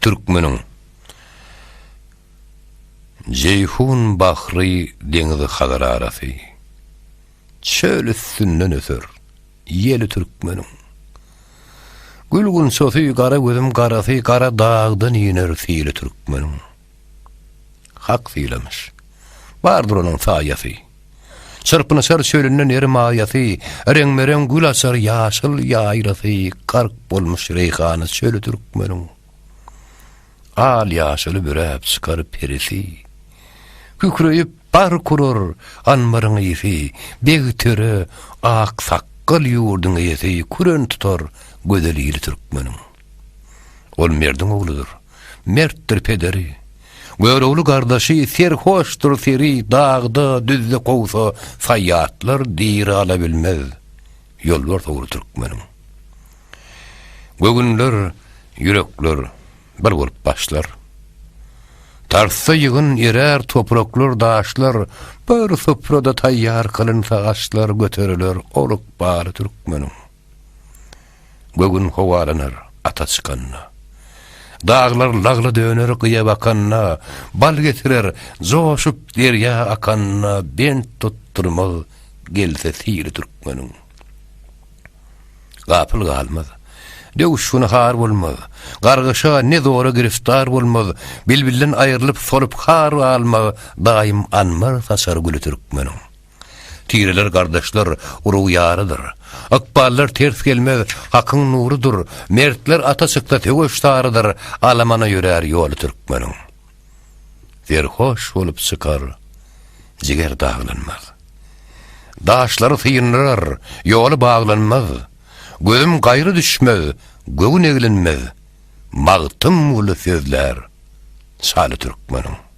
Türkmeniň Jeýhun bahry deňizi Hazar arasy, Çöl üstünden öser ýeli türkmeniň. Gül gunçasy, gara gözüm garasy, Gara dagdan iner sili türkmeniň. Hak sylamyş. Bardyr onuň saýasy. Çyrpynyşar çölünde ner maýasy, Reňbe-reň gül açar ýaşyl ýaýlasy, Gark bolmuş reýhany çöli türkmeniň. Al-ýaşyly büräp çykar perisi. Kükreýip bark urar anbaryň ysy, Beg töre, ak sakgal ýurduň eýesi, Küren tutar gözel ili türkmeniň. Ol merdiň ogludyr, mertdir pederi. Görogly gardaşy serhoşdyr seri, Dagda, düzde kowsa saýatlar diri alabilmez. Ýolbars ogly türkmeniň. Göwünler, ýürekler bir bolup başlar. Tartsa ýygyn erär topraklar, daşlar, Bir suprada taýýar kylynsa aşlar, Göteriler ol ykbaly türkmeniň. Göwün howalanar ata çykanda. Daglar lagla döner gyýa bakanda, Bal getirer joşup derýa akanda, Bent tutdurmaz gelse sili türkmeniň. Gapyl galmaz. Döwüş güni har bolmaz. Gargyşa ne zora giriftar bolmaz. Bilbilden aýrylyp solup har galmaz, Daýym anbar saçar güli türkmeniň. Tireler gardaşlar, urug ýarydyr. Ykballar ters gelmez, Hakyň nurudyr, Mertler ata çyksa söweş sarydyr, Alamana ýörär ýoly türkmeniň. Serhoş bolup çykar, jiger daglanmaz. Daşlary syndyrar, ýoly baglanmaz. Gözüm gaýry düşmez, göwün eglenmez, Magtymguly sözlär, şaly türkmeniň.